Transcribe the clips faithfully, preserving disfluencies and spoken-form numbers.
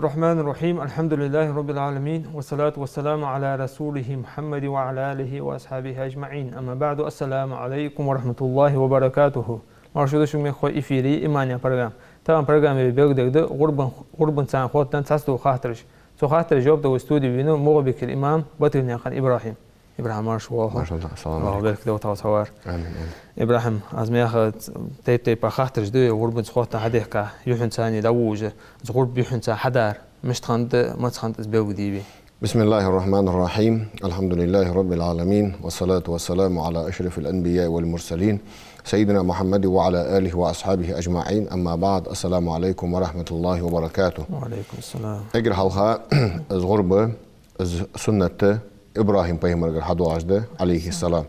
الرحمن الرحيم. الحمد لله رب العالمين، والصلاة والسلام على رسوله محمد وعلى آله وأصحابه أجمعين. أما بعد، السلام عليكم ورحمة الله وبركاته. Марша да шо, мехкахой, эфире «Иман» яха программа. Тахан программе белгалдергда гӀурбан-, гӀурбанца хоттаденна цхьацца дола хаттараш. Цу хаттарашта жоп дала вай студе венав МагӀалбикера имам Батырнаькъан ИбрахӀим. ИбрахӀим, марша воагӀалва хьо. Марша да, салам Аллахӏ алейкум. Беркат долда хьо цхьа вар. Амин, амин. ИбрахӀим, аз мехка тайп-тайпара хаттараш да, гӀурбанца хоттаденна хьадехка, юххьанца дӀавоагӀаш, из гӀурба юххьанца хьадар мишта хиннад, маца хиннад, из белгалде вай. بسم الله الرحمن الرحيم. الحمد لله رب العالمين، والصلاة والسلام على أشرف الأنبياء والمرسلين، سيدنا محمد وعلى آله وأصحابه أجمعين. أما بعد، السلام عليكم ورحمة الله وبركاته. وعليكم السلام. Эггара хьалха, из гӀурба, из суннат ИбрахӀим-пайхамарагара хьадоагӀаш да, عليه السلام.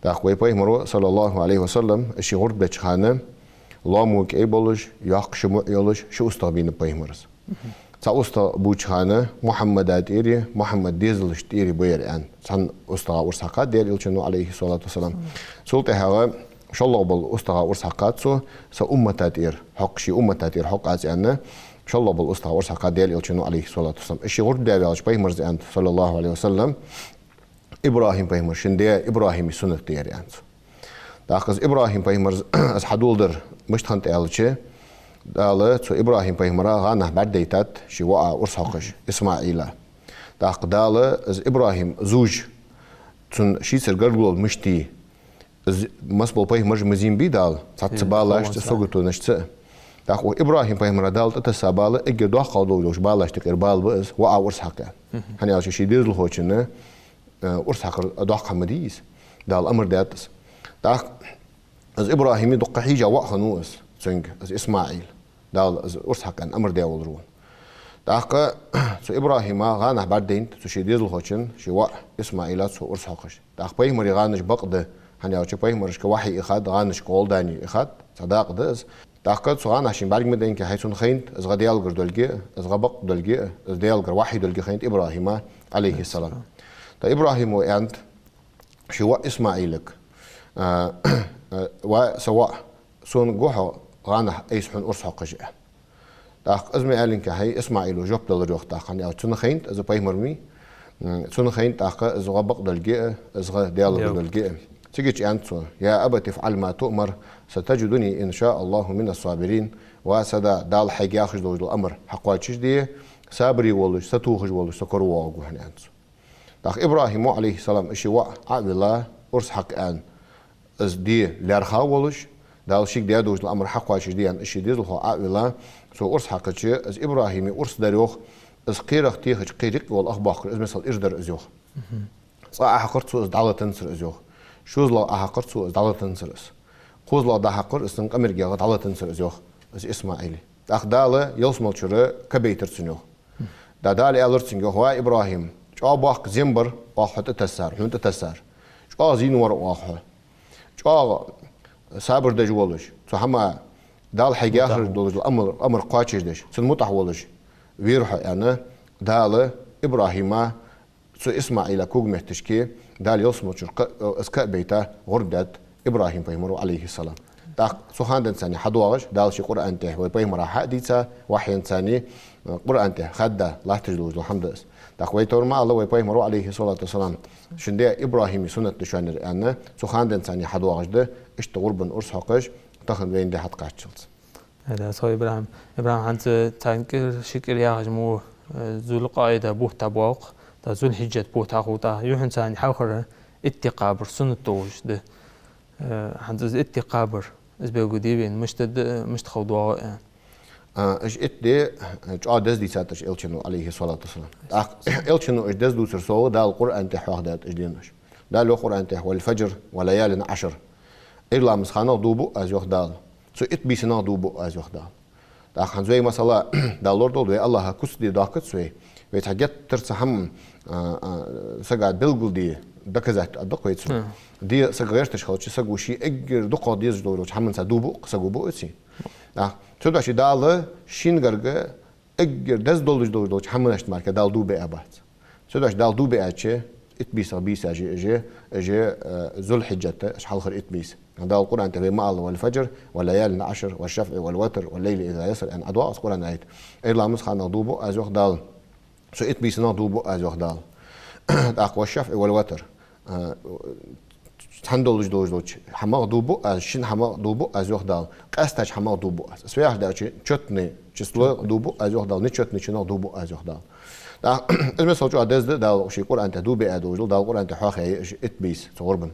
ТӀаккха вай пайхамара, صلى الله عليه وسلم, ший гӀурба деча хана, лоамо кӀай болаш, йоккха ши муӀ йолаш, ши устагӀа бийнаб пайхамара. Цхьа устагӀа бувцача хана Мухьаммада тӀера, Мухьаммада дезалашта тӀера ба ер аьнна, цхьан устагӀа урс хьакхад Даьла Элчано, عليه الصلاة والسلام. Цул тӀехьагӀа шоллагӀа бола устагӀа урс хьакхад цо, са уммата тӀера хьокх, ший уммата тӀера хьокх аз аьнна, шоллагӀа бола устагӀа урс хьакхад Даьла Элчано, عليه الصلاة والسلام. Из ший гӀурба даь ваьлча пайхамара аьннад, صلى الله عليه وسلم: ИбрахӀим-пайхамар, шун даь ИбрахӀима суннат да ер, аьннад цо. ТӀаккха из ИбрахӀим-пайхамара из хьадоладар мишта хиннад аьлча, Дала цу ИбрахӀим-пайхамара гӀанахьа бӀаргадайтад ший воӀа урс хьокхаш, ИсмаӀила. ТӀаккха Дала из ИбрахӀим зувш, цун шийцара гаргало мишта я, из массабола пайхамараш ма зийна бий Дала, цхьацца балашца, саготонашца. ТӀаккха укх ИбрахӀим-пайхамара Дала тӀатесса бала эггара доккхагӀа долаш долча балашта юкъера бала ба из, воӀа урс хьакха. ХӀана аьлча ший дезалхочун урс хьакхар доккха хӀама ма дий из. Дала амар даьд из. ТӀаккха из ИбрахӀима дукха хьежа воӀ хиннав из, цунга, из ИсмаӀил. Дала из урс хьакха аьнна амар даь волаш вола. ТӀаккха цу ИбрахӀима гӀанахьа бӀаргадайнад цу ший дезалхочун ший воӀ ИсмаӀила цо урс хьокхаш. ТӀаккха пайхамара гӀанаш бакъ да, хӀана аьлча пайхамарашка вахьи ихад, гӀанашка гӀолдани ихад, цхьа дакъа да из. ТӀаккха цу гӀанахьа шийна бӀарга ма дайннадий, цунна хайнад из гӀа Даьлагара долга, из гӀа бакъ долга, из Даьлагара вахьи долга хайнад ИбрахӀима, عليه السلام. ТӀаккха ИбрахӀима аьннад ший воӀ ИсмаӀилага: «А, а, ва са воӀ, сона гу хьо гӀанахьа айса хьона урс хьокхаш», аьнна. ТӀаккха из ма аьллинге, хӀай, ИсмаӀила жоп далар йоах тӀаккха, хӀана аьлча цунна хайнад из пайхамар ма вий, м, цунна хайнад тӀаккха из гӀа бакъ долга, из гӀа Даьлагара долга. Цигача аьннад цо: «يا أبت افعل ما تؤمر، ستجدني إن شاء الله من الصابرين». Ва са да, Дала хьайга яхаш долаш дола амар хьакхоачашде, сабаре волаш, сатохаш волаш со коравоагӀаргва хьона, аьннад цо. ТӀаккха ИбрахӀима, عليه السلام, из ший воӀ Ӏо а вилла, урс хьакха аьнна, из де лаьрхӀа а волаш, Дала шийга даь долаш дола амар хьакхоачашде аьнна, из ший дезалхо Ӏо а вилла, цо урс хьакхача, из ИбрахӀима урс дар йоах, из кхерах техача кхы рикъ вола ах боаккхар, из масала ира дар из йоах. ЦӀа Ӏохьакхар цо, из дӀалатанзар из йоах. ШозлагӀа Ӏохьакхар цо, из дӀалатанзар из. КхозлагӀа дӀахьакхар, из цун къамаргегӀа дӀалатанзар из йоах, из ИсмаӀила. ТӀаккха Дала ялсмалчура кабайтар цунна йоах. Да, Дала аьлар цунга йоах: «Ва ИбрахӀим, чӀоагӀа боккха зем бар оаха хьо тӀатессар, хьона тӀатессар. ЧӀоагӀа зийна вар оаха хьо. ЧӀоагӀа сабар деш волаш, цу хӀама Дала хьайга яхар долаш дола амар, амар кхоачашдеш, цунна мутӀахь волаш вера хьо», аьнна, Дала ИбрахӀима цу ИсмаӀила когаметта кхы, Дала ялсмалчура кхы, э, из кхы а байта, гӀурба даьд ИбрахӀим-пайхамара, عليه السلام. ТӀаккха цу хана денз царна хьадоагӀаш, Дала ший Къуръан тӀа вай пайхамара хьа а дийца, вахьйенца царна, э, Къуръан тӀа хадда латташ долаш дола хӀама да из. ТӀаккха вай товр ма алла, вай пайхамара, عليه الصلاة والسلام, шун даь ИбрахӀима суннат да шоана ер аьнна, цу хана денз царна хьадоагӀаш да, иштта гӀурбан урс хьокхаш, тахан вайна ди хьатӀакхаччалца. Ай да, со ИбрахӀим. ИбрахӀим, хӀанз царна кӀира, ши кӀира яхаш мо, э, Зуль-КъаӀида бутт тӀабоагӀа, тӀаккха Зуль-Хьиджат бутт хьахул тӀаккха, юххьанца хьалхара итт кхабар суннат долаш да. Э, хӀанз из итт кхабар, из белгалде вайна, мишта да, мишта хила доагӀа, э. А, уж итт ди, э, чӀоагӀа деза дийцад уж Элчано, عليه الصلاة والسلام. ТӀаккха Элчано уж деза дувцар совгӀа, Дала Къуръан тӀа хьоахадаьд уж ден уж. Дала йоах Къуръан тӀа: «والفجر وليال عشر». Ӏуйра ламаза ханах дув буъ аз, йоах Дала. Цу итт бийсанах дув буъ аз, йоах Дала. ТӀаккха хӀанз вай масала, Дала лорадолда, вай АллахӀа куц де доаккхац вай. Вай цхьа геттара цхьа хӀама, а, а, сага белгалде, доказать а дакх вай цун. Де сага гӀерташ хилча, саго ший эггара дукхагӀа дезаш долча хӀаманца дув буъ-кх, саго буъ а ца. ТӀаккха цудухьа Дала шийна гарга эггара деза долаш долча хӀаманашта мара Дала дув биа бац. Цудухьа Дала дув биача, Итт бийсах бийсаш я уж, уж, э, Зулхьиджата, уж хьалхара итт бийса. Дала Къуръан тӀа вай ма аллара: «والفجر وليال عشر والشفع والوتر والليل إذا يسر», аьнна, Ӏа доагӀа Къуръан аят. Ӏуйра ламаза ханах дув буъ Аз, йоах Дала. Цу итт бийсанах дув буъ Аз, йоах Дала. ТӀаккха «والشفع والوتر». Э, цхьана долаш долаш долча хӀамах дув буъ Аз, шин хӀамах дув буъ Аз, йоах Дала. Къаьстача хӀамах дув буъ Аз. Аз вехаш даьча чётный число дув буъ Аз, йоах Дала, нечётный чинах дув буъ Аз, йоах Дала. ТӀаккха из мисал чӀоагӀа деза да Дала ший Къуръан тӀа дув биа долаш дола, Дала Къуръан тӀа хьоахаяь я уж итт бийса цу гӀурбан.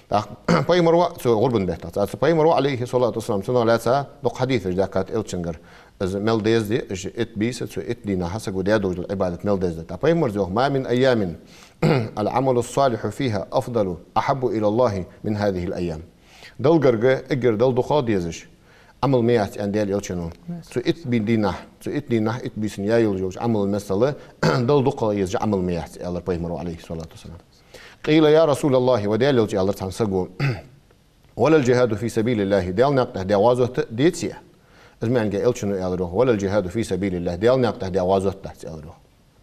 ТӀаккха пайхамар ва цу гӀурбан бетта. ТӀаккха цу пайхамар ва, Ӏалайхи ссалату вассалам, цунах лаьца дукха хьадисаш даьхкад Элчангара. Из мел деза да уж итт бийса, цу итт дийнахьа саго даь долаш дола Ӏибадат мел деза да. ТӀаккха пайхамара йоах: «ما من أيام العمل الصالح فيها أفضل أحب إلى الله من هذه الأيام». Далла гарга, эггара Далла дукхагӀа дезаш Ӏамал ма яц, аьннад Даьла Элчано. Цу итт бий-, дийнахьа, цу итт дийнахьа, итт бийсан яь йолаш йолча Ӏамала миссел Далла дукхагӀа езаш Ӏамал ма яц, аьлар пайхамара, Ӏалайхи ссалату вассалам. «قيل يا رسول الله», ва Даьла Элча, аьлар цхьан саго, «ولا الجهاد في سبيل الله», Даьла наькъа тӀа даь гӀазот деций? Из маӀан гой, Элчано аьлар йоах: «ولا الجهاد في سبيل الله», Даьла наькъа тӀа даь гӀазот дац, аьлар йоах.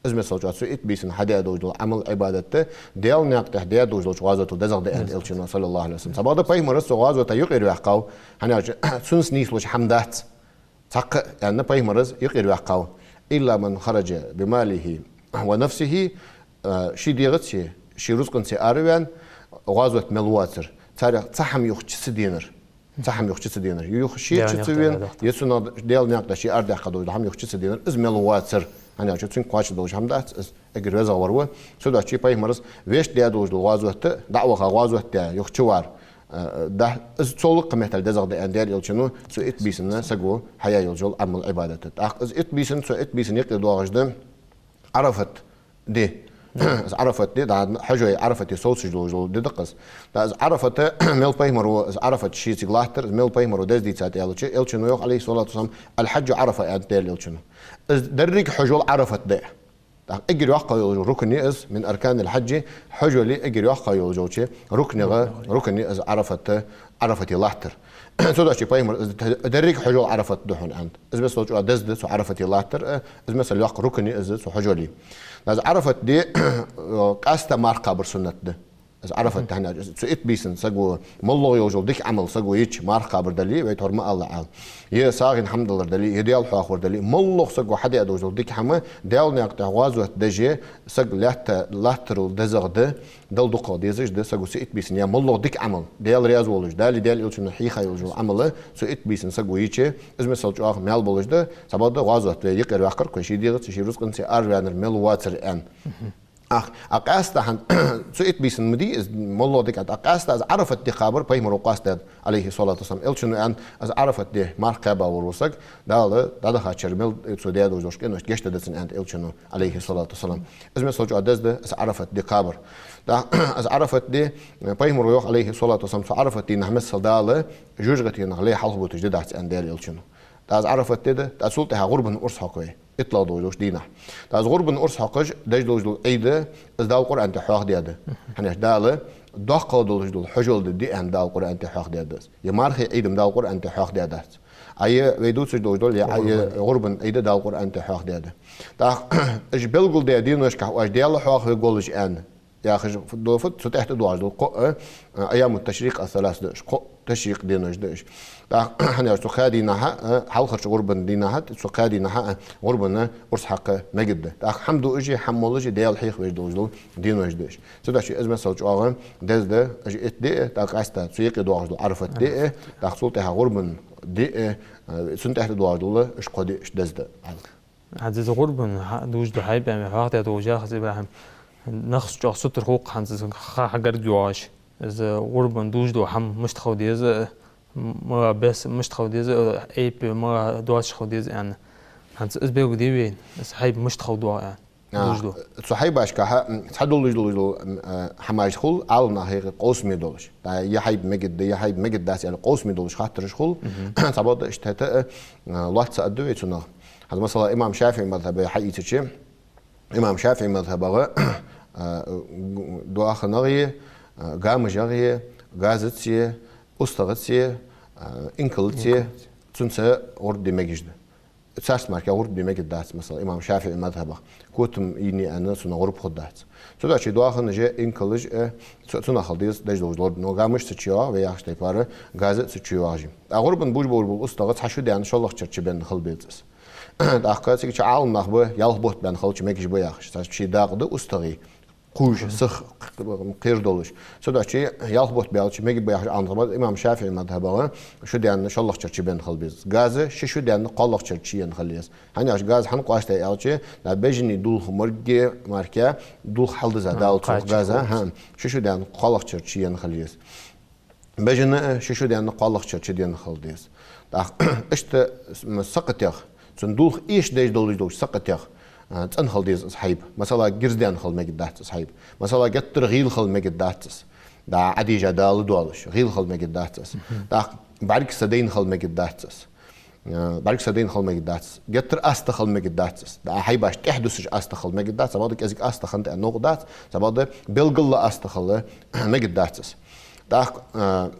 Из мисал чӀоагӀа цу итт бийсан хьадаь долаш дола Ӏамал, Ӏибадат Даьла наькъа тӀа даь долаш долча гӀазотал дезагӀа да, аьннад Элчано, саллаллахӀу Ӏалайхи ва саллам. Цхьабакъда пайхамарас цу гӀазота юкъера ваьккхав, хӀана аьлча цунца нийслуш хӀама дац. Цхьаккха а, аьнна, пайхамарас юкъера ваьккхав: «إلا من خرج بماله ونفسه», э, ший дегӀацеи ший рузкъанцеи араваьнна, гӀазот мел воацар, царех цхьа хӀама юха чу ца денар. Цхьа хӀама юха чу ца денар. Юха ше чу ца вена, е цунах Даьла наькъа тӀа ше арадаьккха долаш дола хӀама юха чу ца денар, из мел воацар. ХӀана аьлча цунга кхоачаш долаш хӀама дац из. Эггара везагӀвар ва. Цудухьа пайхамарас вешта даь долаш дола гӀазот, дӀаваха гӀазот даь, юха чувар, э, да, из цул лакха меттел дезагӀа да, аьннад Даьла Элчано, цу итт бийсан саго хьаяь йолаш йола Ӏамал, Ӏибадат. ТӀаккха из итт бийсан, цу итт бийсан юкъе доагӀаш да Ӏарафат ди. Из Ӏарафат ди, да, хьажой Ӏарафате совцаш долаш дола ди да-кх из. Да, из Ӏарафат мел пайхамара, из Ӏарафат шийцига латтар, из мел пайхамара деза дийцад аьлча, Элчано йоах, Ӏалайхи ссалату вассалам: «الحج عرفة», аьннад Даьла Элчано. Из деррига хьажол Ӏарафат да. ТӀаккха эггара йоккхагӀа йолаш йола рукн я из, «من أركان الحج», хьажола эггара йоккхагӀа йолаш йолча рукнех рукн я из Ӏарафат, Ӏарафате латтар. Цудухьа пайхамара из деррига хьажол Ӏарафат да хьона, аьннад. Из мисал чӀоагӀа деза да цу Ӏарафате латтар, э, из мисал йоккха рукн я из цу хьажола. Из Ӏарафат ди, э, къаьстта марха кхабар суннат да. Из Ӏарафат ди, хӀана аьлча цу итт бийсан саго моллагӀа йолаш йола дика Ӏамал саго йича, марха кхабар дале, вай тхьовра ма аллара, е сагӀийна хӀама далар дале, е Даьла хьоахавар дале, моллагӀа саго хьадаь долаш дола дика хӀама, Даьла наькъа тӀа гӀазот деш, саг латта-, латтарал дезагӀа да, Далла дукхагӀа дезаш да саго цу итт бийсан яь моллагӀа дика Ӏамал, Даьла раьза волаш, Далеи Даьла Элчанеи хьийха йолаш йола Ӏамал цу итт бийсан саго йича, из мисал чӀоагӀа маьл болаш да, цхьабакъда гӀазот вай юкъера ваьккхар-кх вай ший дегӀацеи ший рузкъанцеи араваьннар мел воацар, аьнна. Ах, а къаьстта хӀана, цу итт бийсан ма дий из моллагӀа дика, а къаьстта из Ӏарафат ди кхабар пайхамара къоастадаьд, Ӏалайхи ссалату вассалам. Элчано аьннад, из Ӏарафат ди марха кхаьба вола саг, Дала дӀадахача мел цо даь долаш дола къиношта гешт дергда цунна, аьннад Элчано, Ӏалайхи ссалату вассалам. Из мисал чӀоагӀа деза да из Ӏарафат ди кхабар. ТӀаккха из Ӏарафат ди, пайхамара йоах, Ӏалайхи ссалату вассалам, цу Ӏарафат дийнахьа миссел Дала жожагӀатенах лай хьалхабуташ ди дац, аьннад Даьла Элчано. ТӀаккха из Ӏарафат ди да, тӀаккха цул тӀехьагӀа гӀурбан урс хьокх вай. Итлагӏа долаш долча дийнахьа. ТӀаккха из гӀурбан урс хьокхаш деш долаш дола Ӏийд, из Дала Къуръан тӀа хьоахадаьд. ХӀана аьлча Дала доккхагӀа долаш дола хьажол ди да аьнна Дала Къуръан тӀа хьоахадаьд из. Е мархий Ӏийд-м Дала Къуръан тӀа хьоахадаьдац. А е вай дувцаш долаш дола, е, е гӀурбан Ӏийд Дала Къуръан тӀа хьоахадаьд. ТӀаккха уж белгалдаь деношкахь оаш Даьла хьоахавергволаш аьнна яхаш да фуд, цу тӀехьа тӀадоагӀаш дола кхоъ, а, айяму ташрикъ ас-салас да уж, кхоъ ташрикъ денош да уж. ТӀаккха, хӀана аьлча цу кхаь дийнахьа, а, хьалхарча гӀурбан дийнахьа, цу кхаь дийнахьа, а, гӀурбана урс хьакха мегаргда. ТӀаккха хӀама дуаш а, хӀама молаш а Даьла хьехавеш долаш дола денош да уж. Цудухьа из миссел чӀоагӀа деза да уж итт ди а, тӀаккха къаьстта цу юкъе доагӀаш дола Ӏарафат ди а, тӀаккха цул тӀехьагӀа гӀурбан ди а, а, цунна тӀехьа тӀадоагӀаш дола уж кхо ди а деза да. ХӀанз из гӀурбан хьа-, дувцаш дола хьайба, ма хьоахадаьд вай яхаш, Ибрахьим, нах чӀоагӀа сутара хул-кх хӀанз из ха хьагарга йоагӀаш. Из гӀурбан дувцаш дола хӀама мишта хила деза, м-, мала беса мишта хила деза, Ӏайпе мала доацаш хила деза аьнна. ХӀанз из белгалде вайна, из хьайба мишта хила доагӀа аьнна. А, дувцаш дола. Цу хьайбашкахьа, м, цхьа долаш долаш дола, м, а, хӀамаш хул, Ӏаламнаха юкъе къовсаме долаш. ТӀаккха е хьайба мегаргда, е хьайба мегаргдац аьнна къовсаме долаш хаттараш хул. Мгм. Цхьабакъда иштта хӀаьта а, а, лоацца аргда вай цунах. ХӀанз, масала, имам ШафиӀий мазхӀабе хьаийцача, имам ШафиӀий мазхӀабагӀа, а, г-, доаханагӀеи, а, гамажагӀеи, газацеи, устагӀацеи, а, инкалацеи, инкалацеи, цунца гӀурба де мегаш да. Царца мара гӀурба де мегаргдац, масала, имам ШафиӀий мазхӀабах. Котам йийнай аьнна, цунах гӀурба хургдац. Цудухьа доахан же инкалаш, э, цу-, цунах хила деза деш долаш дола гӀурба. Но гамаш ца чуйоагӀа, вай яхача тайпара, газа а ца чуйоагӀаш. ТӀаккха гӀурбан буж бовр бола устагӀа цхьа шу даьнна шоллагӀчар чубенна хила беза из. ТӀаккха цига чу Ӏалам нах ба, ялх бутт баьнна хилча мегаш ба яхаш. Цхьа ший дакъа да устагӀий. Кхувш, сиха кхера долаш. Цудухьа ялх бутт баьлча мегаш ба яхаш Ӏалам нах ба, имам ШафиӀий мазхӀабах шу даьнна шоллагӀчар чубенна хила беза. Газа ши шу даьнна кхоалагӀчар чуенна хила еза. ХӀана аьлча газа хӀана къоастаьд аьлча, нагахьа бежаний дулх моргге мара дулх хьалдиза Дала цох газа, хӀа, ши шу даьнна кхоалагӀчар чуенна хила еза. Бежана а ши шу даьнна кхоалагӀчар чуденна хила деза. ТӀаккха иштта с-, м, сакхатех, цун дулх эшадеш долаш долча сакхатех, а, цӀена хила деза из хьайба. Масала, гирздаьнна хила мегаргдац из хьайба. Масала, геттара гӀийла хила мегаргдац из. ДӀа Ӏадийжа Дала доалаш, гӀийла хила мегаргдац из. ТӀаккха бӀарг са дайна хила мегаргдац из. Э, бӀарг са дайна хила мегаргдац. Геттара астагӀа хила мегаргдац из. ДӀа хьайбаш тӀехьа дусаш астагӀа хила мегаргдац. Цхьабакъда кӀезига астагӀа хинна тӀа новкъа дац. Цхьабакъда белгала астагӀа хила мегаргдац из. ТӀаккха, э,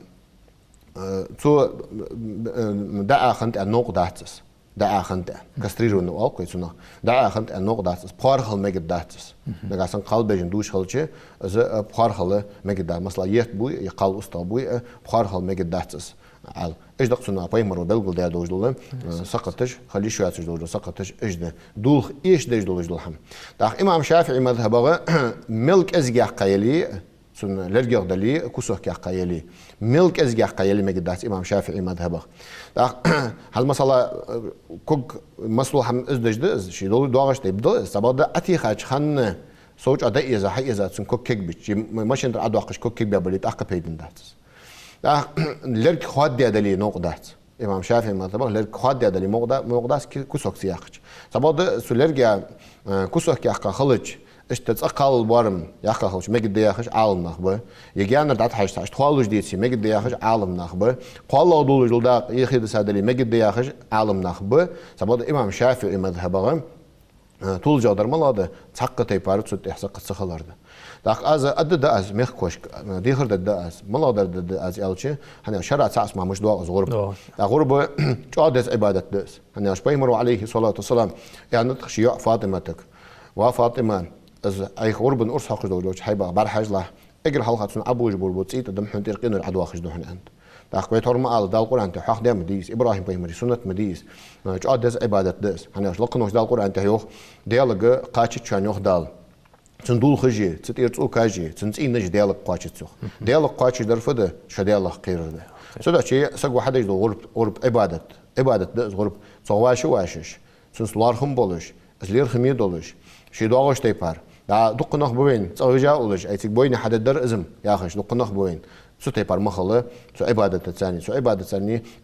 э, цо, э, даьа хинна тӀа новкъа дац из. Даьа хинна тӀа. Кастрированный оал-кх вай цунах. Даьа хинна тӀа новкъа дац из. Пхьор хила мегаргдац из. Нагахьа санна кхалбежан дувш хилча, из, э, пхьор хила мегаргдац. Масала, етт буй, е кхал устагӀа буй, э, пхьор хила мегаргдац из. Ӏаьла. Иштта да-кх цунах пайхамара белгалдаь долаш дола, э, сакхаташ, хила йиш йоацаш долаш дола сакхаташ иштта да. Дулх эшадеш долаш дола хӀама. ТӀаккха имам ШафиӀий мазхӀабах мел кӀезига яьккха яле, цун лергех дале, кусок яьккха яле, мел кӀезига яьккха яле мегаргдац имам ШафиӀий мазхӀабах. ТӀаккха хӀанз, масала, э, ког масло хӀама из деш да из, ший дола доагӀаш тайпа да из, цхьабакъда Ӏотехача хана сов чӀоагӀа дӀаэза, хьаэза цун ког кегбича, ший м-, машина тӀара Ӏодоаккхаш ког кегбаь бале, тӀаккха пайдана дац из. ТӀаккха лерг хоаддаь дале новкъа дац. Имам ШафиӀий мазхӀабах лерг хоаддаь дале новкъа да-, новкъа дац ки-, кусок ца яьккхача. Цхьабакъда цу лерга, э, кусок яьккха хилча, иштта цкъа кхалла боарам яьккха хилча мегаргда яхаш Ӏалам нах ба. Е гаьнара дӀатӀахьежача цхьа иштта хоалуш деце мегаргда яхаш Ӏалам нах ба. КхоалагӀа долаш дола дакъа ехе диса дале мегаргда яхаш Ӏалам нах ба. Цхьабакъда имам ШафиӀий мазхӀабах, э, тулжагӀдар малагӀа да, цхьаккха тайпара цу тӀехьа сакхат ца хилар да. ТӀаккха аз аргда аз мехкахошка, э, дехар дергда аз, малагӀдар дергда аз аьлча, хӀана аьлча шарӀа цаӀ ма муш доагӀа из гӀурба. ТӀаккха гӀурба чӀоагӀа деза Ӏибадат да из. ХӀана аьлча пайхамара, Ӏалайхи ссалату вассалам, аьннад-кх ший йоӀ ФатӀиматага: «Ва ФатӀима, из Ӏайха гӀурбан урс хьокхаш долча хьайбах бӀарахьажалахь, эггара хьалха цунна Ӏобожабар бола цӀий тӀа дӀа хьона тӀера къинойх Ӏодоахаш да хьона», аьннад. ТӀаккха вай тхьовра ма аллара, Дала Къуръан тӀа хьоахадаь ма дий из, ИбрахӀим пайхамара суннат ма дий из, чӀоагӀа деза Ӏибадат да из. ХӀана аьлча лакхача Даьла Къуръан тӀа йоах: «Даьлага кхоачац шоана, йоах Дала. Цун дулхаш а, цу тӀера цӀокаш а, цун цӀийнаш а Даьлага кхоачац, йоах». Даьлага кхоачашдар фу да? Шо Даьлах кхерар да. Цудухьа саго хьадеш дола гӀурба, гӀурба Ӏибадат, Ӏибадат да из гӀурба. Цох вӀашагӀвашаш, цунца лоархӀам болаш, из лерхӀаме долаш, ший доагӀача тайпара. ДӀа дукха нах ба вайна, цӀагӀа вижа уллаш, ай цига бойне хьадергдар из-м яхаш, дукха нах ба вайна. Цу тайпара ма хила, цу Ӏибадатаца, цу Ӏибадатаца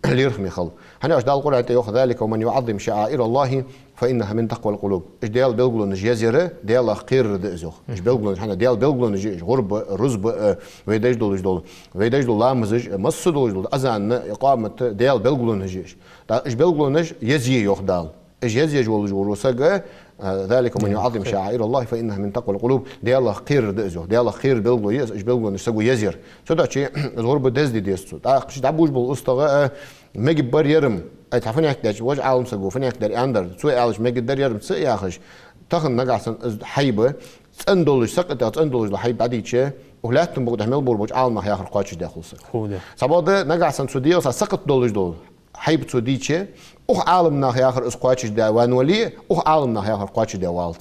лерхӀаме хила. ХӀана аьлча Дала Къуръан тӀа йоах: «ذلك ومن يعظم شعائر الله فإنها من تقوى القلوب». Уж Даьла белгалонаш езъяр Даьлах кхерар да из, йоах. Уж белгалонаш, хӀана, Даьла белгалонаш я уж, гӀурба, рузба, э, вай деш долаш дола, вай деш дола ламазаш, э, масса долаш дола, азан, икъамат, Даьла белгалонаш я уж. ТӀаккха уж белгалонаш езъе, йоах Дала. Уж езъеш волаш вола саг, э, «ذلك ومن يعظم شعائر الله فإنها من تقوى القلوب». Даьлах кхерар да из, йоах. Даьлах кхерар белгало я из, уж белгалонаш саго езъяр. Цудухьа из гӀурба деза деза цо. ТӀаккха ший дӀабуж бола устагӀа, э, мегаш бар ер-м, ай, цхьа фанек деча, вож Ӏалам саго фанек дар аьннадар, цо аьлча мегаш дар ер-м ца яхаш, тахан нагахьа санна из хьайба цӀена долаш, сакхатех цӀена долаш дола хьайба дӀадийча, укх лаьттан букъа тӀа мел бола болча Ӏалам наха яхар кхоачашдаь хул саг. Ху да. Цхьабакъда нагахьа санна цу дегӀаца сакхат долаш дола хьайба цо дийча, укх Ӏалам наха яхар из кхоачашдаь ваьнна вале, укх Ӏалам наха яхар кхоачашдаь валац.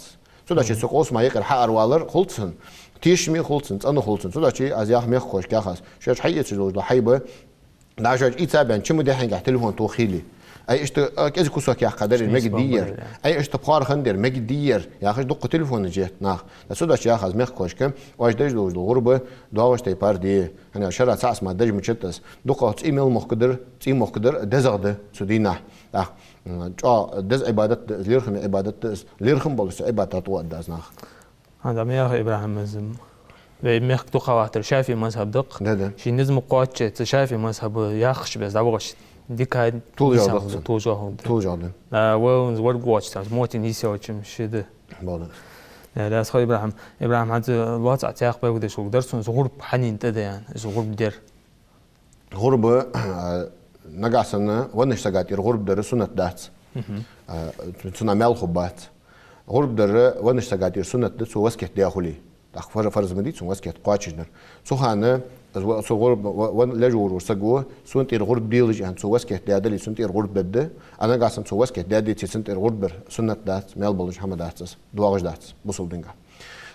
Цудухьа цу къовсама юкъера хьааравалар хул цунна, тешаме хул цунна, цӀена хул цунна. Цудухьа аз яхар мехкахошка яхаш, шоаш хьаэцаш долаш дола хьайба, дӀа шоаш ийца баьнна, чу ма дехьенгахь телефон тоха хиле. Ай, иштта, а, кӀезига кусок яьккха дар ер, мегаш дий ер. Ай, иштта пхьор хинна дар, мегаш дий ер, яхаш дукха телефонаш етт наха. ТӀаккха цудухьа яхар аз мехкахошка, оаш деш долаш дола гӀурба доагӀача тайпара де. ХӀана аьлча шарӀа цаӀ ма деш мичад из. ДукхагӀа цӀий мел мохкадар, цӀий мохкадар дезагӀа да цу дийнахьа. ТӀаккха, м, чӀоагӀа деза Ӏибадат да из, лерхӀаме Ӏибадат да из, лерхӀам болаш цу Ӏибадата тӀа оад аз наха. ХӀанз ма яхий, ИбрахӀим, из вай мехка дукха хилар ШафиӀий мазхӀаб да-кх. Да, да. Ший низ ма кхоаччача, цу ШафиӀий мазхӀаб яхача беса дӀавахача дика тулжагӀа да. ТулжагӀа да. ТулжагӀа да. А, вай варг воацаш, мотт нийсъяьлча-м ши да. Бала. Э, да, аз хой, ИбрахӀим. ИбрахӀим, хӀанз лоацца цхьа белгалдеш хургдар сона, из гӀурба хьанна тӀа да аьнна, из гӀурба дар. ГӀурба, а, нагахьа санна веннача сага тӀера гӀурба дар суннат дац. А, цунах маьл хургбац. ГӀурба дар веннача сага тӀера суннат да, цо васкет даь хуле. ТӀаккха фар-, фарз ма дий цунна васкет кхоачашдар. Цу хана, из ва-, цу гӀурба, ва-, ва-, леш вар саго, сона тӀера гӀурба делаш аьнна, цо васкет даь дале, цунна тӀера гӀурба дергда. А нагахь санна цо васкет даь деце, цунна тӀера гӀурба дар суннат дац, маьл болаш хӀама дац из, доагӀаш дац бусалба динагахь.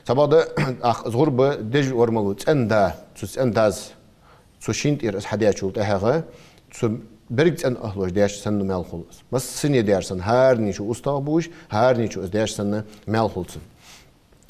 Цхьабакъда, ах, из гӀурба деш вар малув, цӀен-да, цу цӀен-дас, цу шийна тӀера из хьадаьчул тӀехьагӀа, цу берригача цӀен ахӀлоша даьча санна маьл хул из. Массане даьр санна, хӀаранечо устагӀа бувш, хӀаранечо из даьча санна маьл хул цунна.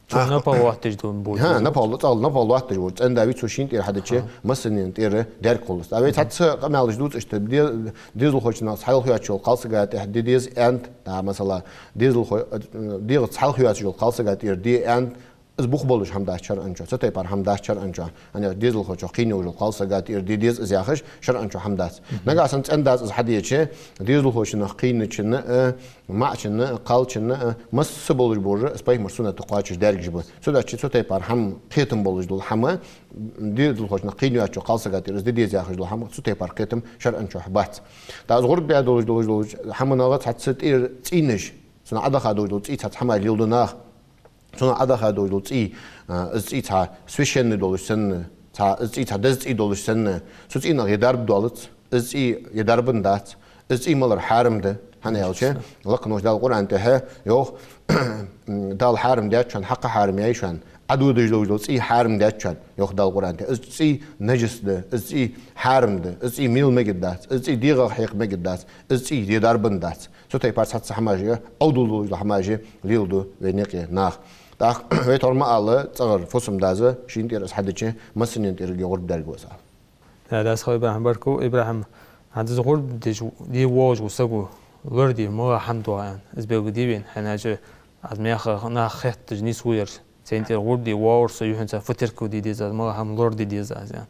Цу напагӀа лоаттадеш ду бу. ХӀа, напагӀа, цӀагӀа напагӀа лоаттадеш вар. ЦӀен-да вий цу шийна тӀера хьадича, массанена тӀера даьрг хул из. А вай цхьацца къамаьлаш дувц иштта, де-, дезалхочунах хьалха йоацаш йола кхалсага тӀехьа де деза аьнна, да, масала, дезалхо-, э, дегӀаца хьалха йоацаш йола кхалсага тӀера де аьнна, из бух болаш хӀама дац шарӀан чу, цу тайпара хӀама дац шарӀан чу. ХӀана аьлча дезалхочох кхийна йолча кхалсага тӀера де деза из яхаш шарӀан чу хӀама дац. Нагахь санна цӀен-дас из хьадича, дезалхочунах кхийначунна а, маӀачунна а, кхалчунна а, масса болаш бола из пайхамара суннат кхоачаш даьргаш ба. Цудухьа цу тайпара хӀама, кхетам болаш дола хӀама, дезалхочунах кхийна йоацача кхалсага тӀера из де деза яхаш дола хӀама, цу тайпара кхетам шарӀан чу бац. ТӀаккха из гӀурба бе долаш, долаш, долаш хӀаманах цхьацца тӀера цӀийнаш, цунах Ӏодаха долаш дола цӀий цхьацца хӀамаш леладу наха. Цунах Ӏодаха долаш дола цӀий, а, из цӀий цхьа священный долаш санна, цхьа, из цӀий цхьа деза цӀий долаш санна, цу цӀийнах е дарба долац, из цӀий е дарбан дац, из цӀий малар хьарам да, хӀана аьлча, лакхаволча Дала Къуръан тӀа йоах, Дала хьарам даьд шоана, хьакха хьарам яьй шоана, Ӏододаш долаш дола цӀий хьарам даьд шоана, йоах Дала Къуръан тӀа. Из цӀий нажас да, из цӀий хьарам да, из цӀий мила мегаргдац, из цӀий дегӀах хьекха мегаргдац, из цӀий е дарбан дац. Цу тайпара цхьацца хӀамаш, Ӏовдал долаш дола хӀамаш леладу вай наькъа наха. ТӀаккха вай тхьовра ма аллара, цӀагӀара фусам-дас шийна тӀера из хьадича, массанена тӀера гӀурба даьрг ва из. Да, дас хой ИбрахӀим, баркал. ИбрахӀим, хӀанз из гӀурба деш де воагӀаш вола саг лораде малагӀа хӀама да аьнна, из белгалде вайна, хӀана аьлча аз мехах нах хетташ нийсву ер. Цунна тӀера гӀурба де воагӀар со, юххьанца фу теркал де деза аз, малагӀа хӀама лораде деза аз, аьнна.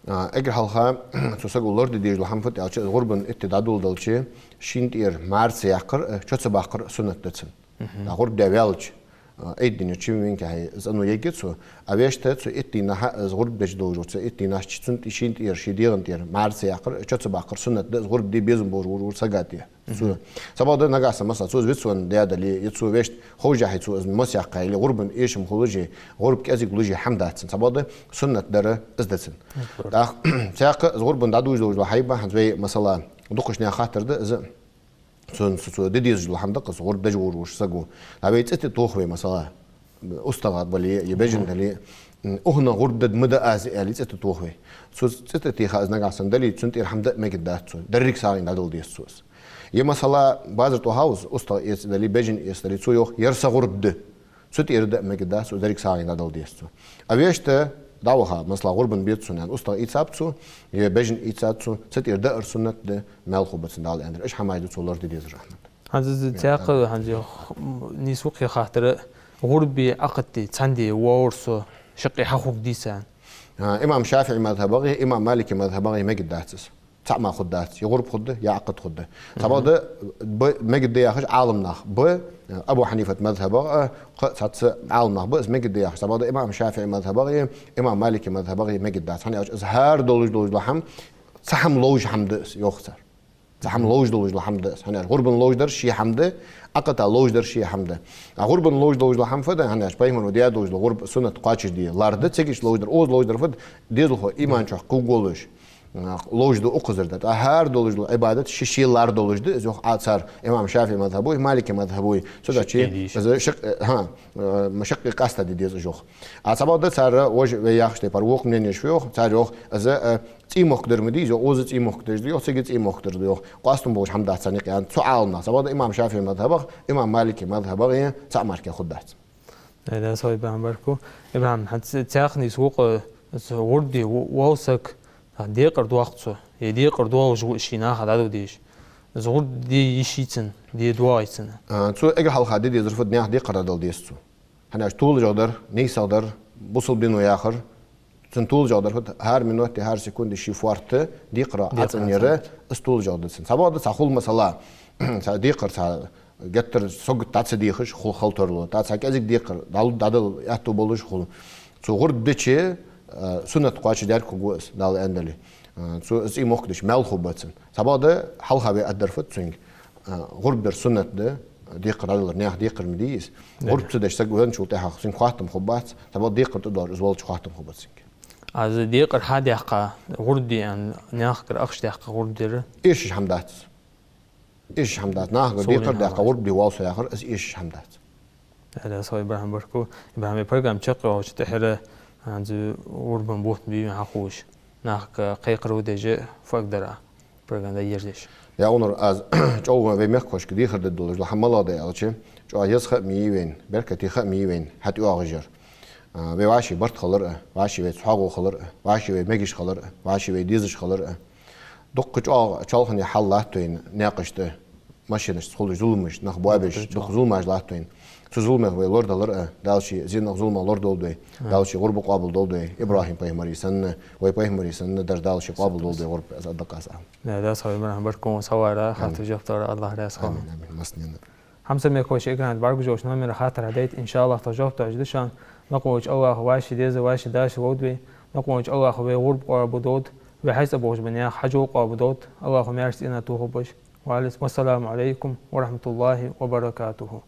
А, эггара хьалха цу саго лораде дезаш дола хӀама фуд аьлча, из гӀурбан итт ди дӀадоладелча, шийна тӀера мӀара ца яккхар а, чо ца баккхар а суннат да цунна. ТӀаккха гӀурба даь ваьлча, а, айддинчу винкахьа из ано ергья цо, а вешта цу итт дийнахьа из гӀурба деш долаш вола, цу итт дийнахьа цунна тӀе-, шийна тӀера, ший дегӀана тӀера мӀара ца яккхар а, чо ца баккхар а суннат да, из гӀурба де безам болаш вола, вола сага тӀера. Цо. Цхьабакъда нагахь санна, масала, цо из вицвенна даь дале, е цо вешта ховшшехь цо из мос яьккхе, или гӀурбан эшам хулаш, гӀурба кӀезига луш хӀама дац цунна. Цхьабакъда суннат дар из да цунна. ТӀаккха цхьаькха из гӀурбан дӀадужаш долаш дола хьайба, хӀанз вай, масала, дукхача наьха хаттар да из, цун, цо, цо де дезаш дола хӀама да-кх из, гӀурба деш вар-, вар саго. ТӀаккха вай цӀи тӀатох вай, масала, устагӀа бале, е бежан дале, м, укханах гӀурба дергда ма да аз, аьле, цӀи тӀатох вай. Цо цӀи тӀатеха из нагахь санна дале, цунна тӀера хӀама даа мегаргдац цо. Деррига сагӀийна дӀадала деза цо из. Е, масала, базар тӀа хьовз, устагӀа эца дале, бежан эца дале, цо йоах: «Ер са гӀурба да». Цу тӀера даа мегаргдац цо, деррига сагӀийна дӀадала деза цо. А вешта дӀаваха, масала, гӀурбан беза цунна аьнна, устагӀа ийцаб цо, е бежан ийцад цо, цу тӀера даар суннат да, маьл хургба цунна, Дала аьннадале. Иштта хӀамаш да цо лораде дезаш, Ахьмад. ХӀанз из цхьаькха, хӀанз из х-, м, нийса ва-кх ер хаттар, гӀурбеи Ӏакъдеи цхьана де воагӀар со, шаккхе хьахургдий са, аьнна. А, имам ШафиӀий мазхӀабагӀеи имам Маликий мазхӀабагӀеи мегаргдац из. ЦаӀ мара хургдац, е гӀурба хургда, е Ӏакъд хургда. Цхьабакъда б-, мегаргда яхаш Ӏаламнах ба, Абу Хьанифата мазхӀабагӀа а, кхы а цхьацца Ӏаламнах ба, из мегаргда яхаш. Цхьабакъда имам ШафиӀий мазхӀабагӀеи имам Маликий мазхӀабагӀеи мегаргдац. ХӀана аьлча из хӀара долаш долаш дола хӀама, цхьа хӀама ловш хӀама да из, йоах цар. Цхьа хӀама ловш долаш дола хӀама да из. ХӀана аьлча гӀурбан ловш дар ший хӀама да, Ӏакъда ловш дар ший хӀама да. А гӀурбан ловш долаш дола хӀама фуд, хӀана аьлча пайхамара даь долаш дола гӀурба суннат кхоачашде лар да, цига иштта ловш дар, укхаза ловш дар фуд, дезалхо иман чу кхувргволаш, а, ловш да укхазара дар. ТӀаккха хӀара долаш дола Ӏибадат ший-ший лар долаш да из, йоах цар, имам ШафиӀий мазхӀабои, Маликий мазхӀабои. Цудухьа шаккхе дийша. Из шаккхе, хӀа, э, шаккхе къаьста де деза уж, йоах. А цхьабакъда цар уж вай яхача тайпара вокх мненеш ва, йоах, цар йоах, из, э, цӀий мохк дар ма дий из, йоах, укхаза цӀий мохк деш да, йоах, цига цӀий мохк дар да, йоах. Къоастам болаш хӀама дац царна юкъе, аьнна, цу Ӏаламнаха. Цхьабакъда имам ШафиӀий мазхӀабагӀа, имам Маликий мазхӀабагӀа цаӀ мара хургдац. Э, да, сой бахьан барку. ИбрахӀим, хӀанз цхьаькха нийса ва-кх, э, гӀурба де во-, вола саг, а, декъар доаккх цо, е декъар доагӀаш ва ший наха дӀадала дезаш. Из гӀурба де йиш йий цунна, де доагӀий цунна? А, цо эггара хьалха де дезар фуд, наьха декхар дӀадала деза цо. ХӀана аьлча толашагӀа дар, нийсагӀа дар, бусалба дино яхар, цун толашагӀа дар фуд, хӀара минуте, хӀара секунде ший фоарта декхарах ӀацӀенъяр, из толашагӀа да цун. Цхьабакъда цхьа хул, масала, цхьа декхар, цхьа геттара сагот дӀа ца дехаш хул халтарло. ТӀаккха цхьа кӀезига декхар дӀал-, дӀадала аьттув болаш хул. Цо гӀурба дича, э, суннат кхоачашдаьрг хургва из, Дала аьннадале. Э, цо из цӀий мохк дича маьл хургба цунна. Цхьабакъда хьалха вай аргдар фуд цунга. А, гӀурба дар суннат да, декхар дӀадалар, наьха декхар ма дий из. Да. ГӀурба ца деш саг венначул тӀехьагӀа цунга хоаттам хургбац, цхьабакъда декхар тӀадоаллача из волча хоаттам хургбац цунга. Аз декхар хьадаьккха гӀурба де аьнна, нахагара ахча даьккха гӀурба дар. Эшаш хӀама дац. Эшаш хӀама дац. Нахагара декхар даьккха гӀурба де воал со яхар, из эшаш хӀама дац. Даьла раьза хилва, ИбрахӀим, баркал. ИбрахӀим, вай программа чакхйоалача тӀехьара, а, из гӀурбан бутт бий вайна хьахулаш, нахага кхайкхар а деш, фу эггара деза программа дӀаерзаеш? Я, Ӏумар, аз чӀоагӀа вай мехкахошка дехар дергдолаш дола хӀама малагӀа да аьлча, чӀоагӀа еза ха а ма йий вайна, беркате ха а ма йий вайна хьатӀайоагӀаш яр. А, вай вӀаший барт хилар а, вӀаший вай цхьоагӀо хилар а, вӀаший вай мегаш хилар а, вӀаший вай дезаш хилар а. Дукха чӀоагӀа чоалхане хьал латт вайна наькъашта, машинашца хулаш зуламаш, нах боабеш, дукха зуламаш латт вайна. Цу зуламех вай лорадалар а, Дала ший зенах, зуламах лорадолда вай. Дала ший гӀурба къоабалдолда вай. ИбрахӀим пайхамара санна, вай пайхамара санна дар Дала ший къоабалдолда вай гӀурба, аз адакъаса. Даьла раьза хилва, ИбрахӀим, баркал, савара, хаттара жоп далар, АллахӀ раьза хилва. Амин, амин. Массанена. Хьамсара мехкахой, экрана тӀа бӀаргагуш йолча номера хаттар хьадайта, иншааллахӀ, тхо жоп деш да шоана. Лакхаволча АллахӀа вӀаший деза, вӀаший даьша ловргдолда вай. Лакхаволча АллахӀа вай гӀурба къоабалдолда, вай хьайца болаш ба наьха хьажол къоабалдолда. АллахӀа маьрша цӀенна тохалба уж. Ва Ӏалайкум, вассаламу Ӏалайкум ва рахьматуллахӀи ва баракатухӀ.